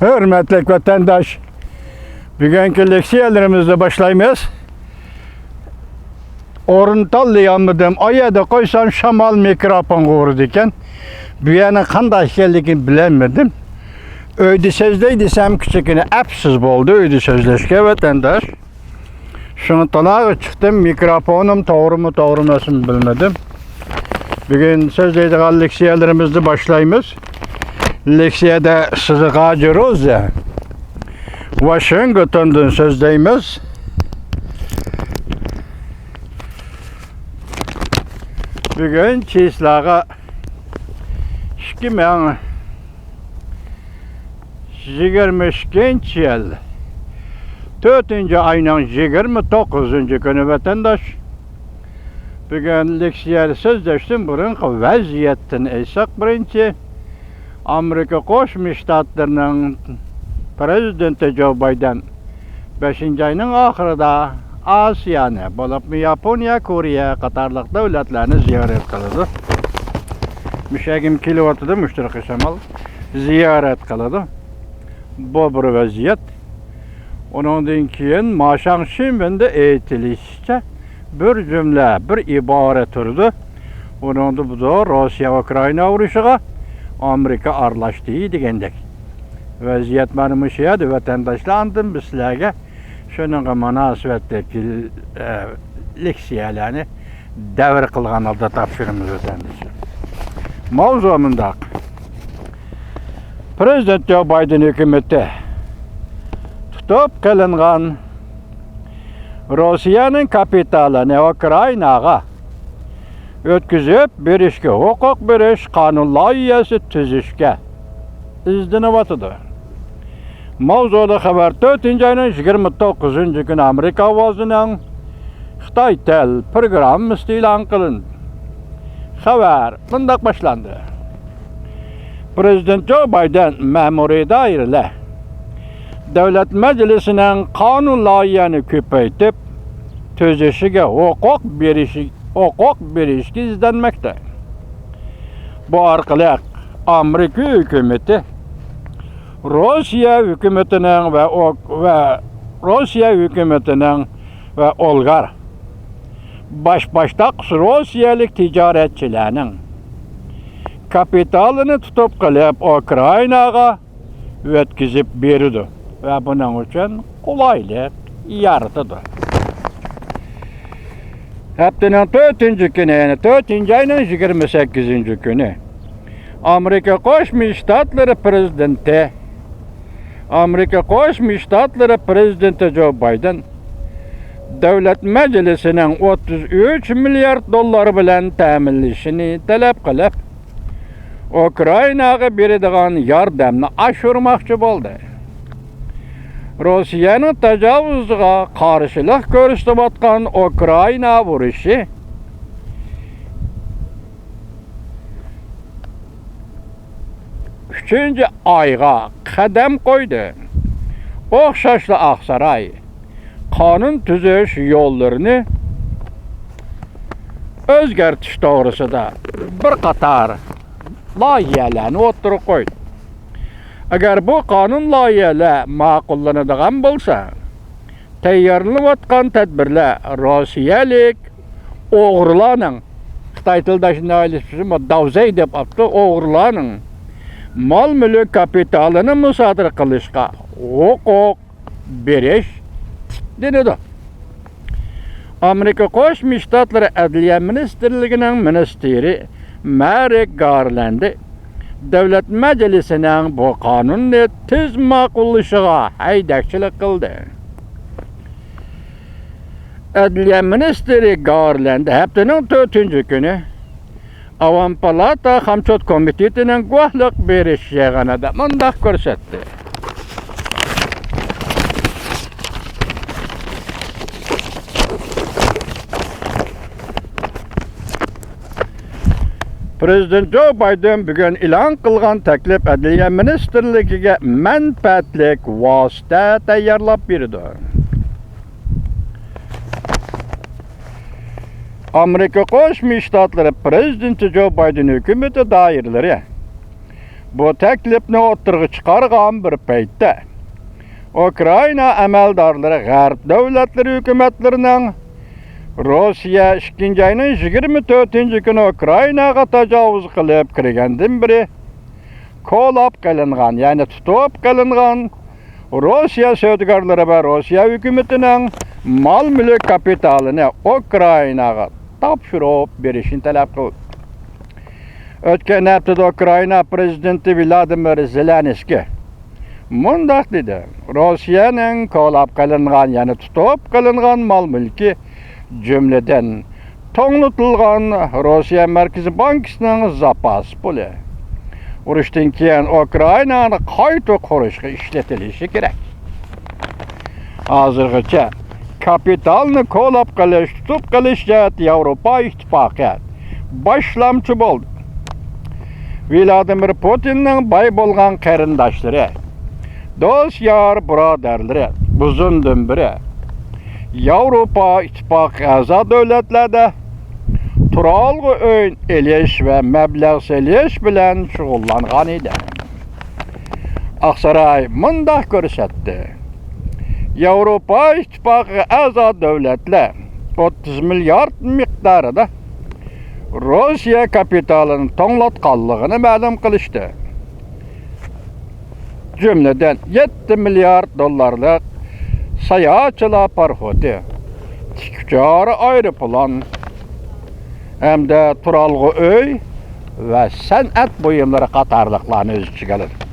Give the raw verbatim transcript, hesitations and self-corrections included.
ھۆرمەتلىك ۋەتەنداش، بۈگۈنكى لېكسىيەلىرىمىزنى باشلايمىز. ئورۇن تاللىيالمىدىم. ئايەردە قويسام، شامال مىكروفونغا ئۇرىدىكەن. بۇ يەرنىڭ قانداق ئىكەنلىكىنى بىلەلمىدىم. ئۆيدە سۆزلەي دېسەم، كىچىككىنە ئەپسىز بولدى ئۆيدە سۆزلەشكە، ۋەتەنداش. شۇڭا تالاغا چىقتىم، مىكروفونۇم توغرىمۇ، توغرا ئەمەسمۇ بىلمىدىم. بۈگۈن سۆزلەيدىغان لېكسىيەلىرىمىزنى باشلايمىز. لېكسىيەدە سىزغا جىروزە، ۋاشىنگتوندىن سۆزلەيمىز. بۈگۈن چىسلاغا ئىككى مىڭ يىگىرمە ئىككىنچى يىل تۆتىنچى ئاينىڭ يىگىرمە توققۇزىنچى كۈنى، ۋەتەنداش. بۈگۈن لېكسىيەدە سۆزلەشتىن بۇرۇنقى ۋەزىيەتتىن ئېيتساق، بىرىنچى، ئامېرىكا قوشما شتاتلىرىنىڭ پىرېزىدېنتى جو بايدېن بەشىنچى ئاينىڭ ئاخىرىدا ئاسىيانى، بولۇپمۇ ياپونىيە، كورېيە قاتارلىق دۆلەتلەرنى زىيارەت قىلىدۇ. مۇشەگىم كېلىۋاتىدۇ، مۇشتۇرقى شامال زىيارەت قىلىدۇ. بۇ بىر ۋەزىيەت. ئۇنىڭدىن كېيىن ماشاڭ شىنۋېندا ئېيتىلىشىچە، بىر جۈملە، بىر ئىبارە تۇرىدۇ. ئۇنىڭدا بۇ روسىيە ئۇكرائىنا ئۇرۇشىغا ئامېرىكا ئارىلاشتى دېگەندەك. ۋەزىيەت مانا مۇشۇ يەردە، ۋەتەنداشلار. ئاندىن بىز سىلەرگە شۇنىڭغا مۇناسىۋەتلىك، ئە، لېكسىيەلەرنى دەۋر قىلغان ھالدا تاپشۇرىمىز، ۋەتەندىشىم. ماۋزۇ مۇنداق. پىرېزىدېنت جو بايدېن ھۆكۈمىتى تۇتۇپ قېلىنغان روسىيەنىڭ كاپىتالىنى ئۇكرائىناغا ئۆتكۈزۈپ بېرىشكە ھوقۇق بېرىش قانۇن لايىھەسى تۈزۈشكە ئىزدىنىۋاتىدۇ. ماۋزۇلۇق خەۋەر تۆتىنچى ئاينىڭ يىگىرمە توققۇزىنچى كۈنى ئامېرىكا ئاۋازىنىڭ خىتاي تىل پروگراممىسىدا ئېلان قىلىندى. خەۋەر مۇنداق باشلاندى. پىرېزىدېنت جو بايدېن مەمۇرىي دائىرىلەر دۆلەت مەجلىسىنىڭ قانۇن لايىھەنى كۆپەيتىپ تۈزۈشىگە ھوقۇق بېرىشى، ھوقۇق بېرىشكە ئىزدەنمەكتە. بۇ ئارقىلىق ئامېرىكا ھۆكۈمىتى روسىيە ھۆكۈمىتىنىڭ ۋە ئوك-، ۋە روسىيە ھۆكۈمىتىنىڭ ۋە ئولگار باش باشتاق روسىيەلىك تىجارەتچىلەرنىڭ كاپىتالىنى تۇتۇپ قېلىپ، ئۇكرائىناغا ئۆتكۈزۈپ بېرىدۇ ۋە بۇنىڭ ئۈچۈن قولايلىق يارىتىدۇ. ھەپتىنىڭ تۆتىنچى كۈنى، يەنى تۆتىنچى ئاينىڭ يىگىرمە سەككىزىنچى كۈنى، ئامېرىكا قوشما شتاتلىرى پىرېزىدېنتى، ئامېرىكا قوشما شتاتلىرى پىرېزىدېنتى جو بايدېن دۆلەت مەجلىسىنىڭ ئوتتۇز ئۈچ مىليارد دوللار بىلەن تەمىنلىشىنى تەلەپ قىلىپ، ئۇكرائىناغا بېرىدىغان ياردەمنى ئاشۇرماقچى بولدى. روسىيەنىڭ تاجاۋۇزىغا قارشىلىق كۆرسىتىۋاتقان ئۇكرائىنا ئۇرۇشى ئۈچىنچى ئايغا قەدەم قويدى. ئوخشاشلا ئاقساراي قانۇن تۈزۈش يوللىرىنى ئۆزگەرتىش توغرىسىدا بىر قاتار لايىھەلەرنى ئوتتۇرىغا قويدى. ئەگەر بۇ قانۇن لايىھەلەر ماقۇللىنىدىغان بولسا، تەييارلىنىۋاتقان تەدبىرلەر روسىيەلىك ئوغرىلارنىڭ، خىتاي تىلىدا شۇنداق ئېيتىشىمۇ، داۋزەي دەپ ئاپتۇ، ئوغرىلارنىڭ مال-مۈلۈك، كاپىتالىنى مۇسادىرە قىلىشقا ھوقۇق بېرىش دېنىدۇ. ئامېرىكا قوشما شتاتلىرى ئەدلىيە مىنىستىرلىكىنىڭ مىنىستىرى مېرىك گارلەندى دۆلەت مەجلىسىنىڭ بۇ قانۇننى تېز ماقۇللىشىغا ھەيدەكچىلىك قىلدى. ئەدلىيە مىنىستىرى گارلەند ھەپتىنىڭ تۆتىنچى كۈنى ئاۋام پالاتا خامچوت كومىتېتىنىڭ گۇۋاھلىق بېرىش يىغىنىدا مۇنداق كۆرسەتتى. پىرېزىدېنت جو بايدېن بۈگۈن ئېلان قىلغان تەكلىپ ئەدلىيە مىنىستىرلىكىگە مەنپەئەتلىك ۋاسىتە تەييارلاپ بېرىدۇ. ئامېرىكا قوشما شتاتلىرى پىرېزىدېنتى جو بايدېن ھۆكۈمىتى دائىرىلىرى بۇ تەكلىپنى ئوتتۇرىغا چىقارغان بىر پەيتتە، ئۇكرائىنا ئەمەلدارلىرى غەرب دۆلەتلىرى ھۆكۈمەتلىرىنىڭ روسىيە ئىككىنچى ئاينىڭ يىگىرمە تۆتىنچى كۈنى ئۇكرائىناغا تاجاۋۇز قىلىپ كىرگەندىن بېرى كولاپ قىلىنغان، يەنى تۇتۇپ قىلىنغان روسىيە سودىگەرلىرى ۋە روسىيە ھۆكۈمىتىنىڭ مال-مۈلۈك كاپىتالىنى ئۇكرائىناغا تاپشۇرۇپ بېرىشنى تەلەپ قىلدى. ئۆتكەن ھەپتىدە ئۇكرائىنا پىرېزىدېنتى ۋىلادىمىر زېلېنسكىي مۇنداق دېدى: روسىيەنىڭ كولاپ قىلىنغان، يەنى تۇتۇپ قىلىنغان مال-مۈلكى، جۈملىدىن توڭلىتىلغان روسىيە مەركىزىي بانكىسىنىڭ زاپاس پۇلى ئۇرۇشتىن كېيىن ئۇكرائىنانى قايتا قۇرۇشقا ئىشلىتىلىشى كېرەك. ھازىرغىچە كاپىتالنى كولاپ قىلىش، تۇتۇپ قىلىش جەھەتتە ياۋروپا ئىتتىپاقى باشلامچى بولدى. ۋىلادىمىر پۇتىننىڭ باي بولغان قېرىنداشلىرى، دوست-يار بۇرادەرلىرى ئۇزۇندىن بېرى ياۋروپا ئىتتىپاقى ئەزا دۆلەتلەردە تۇرالغۇ ئۆي ئېلىش ۋە مەبلەغ سېلىش بىلەن شۇغۇللانغان ئىدى. ئاقساراي مۇنداق كۆرسەتتى: ياۋروپا ئىتتىپاقىغا ئەزا دۆلەتلەر ئوتتۇز مىليارد مىقدارىدا روسىيە كاپىتالىنى توڭلاتقانلىقىنى مەلۇم قىلىشتى. جۈملىدىن يەتتە مىليارد دوللارلىق ساياھەتچىلەر پاراخوتى، تىك ئۇچار ئايروپىلان ھەمدە تۇرالغۇ ئۆي ۋە سەنئەت بۇيۇملىرى قاتارلىقلارنى ئۆز ئىچىگە ئالىدۇ.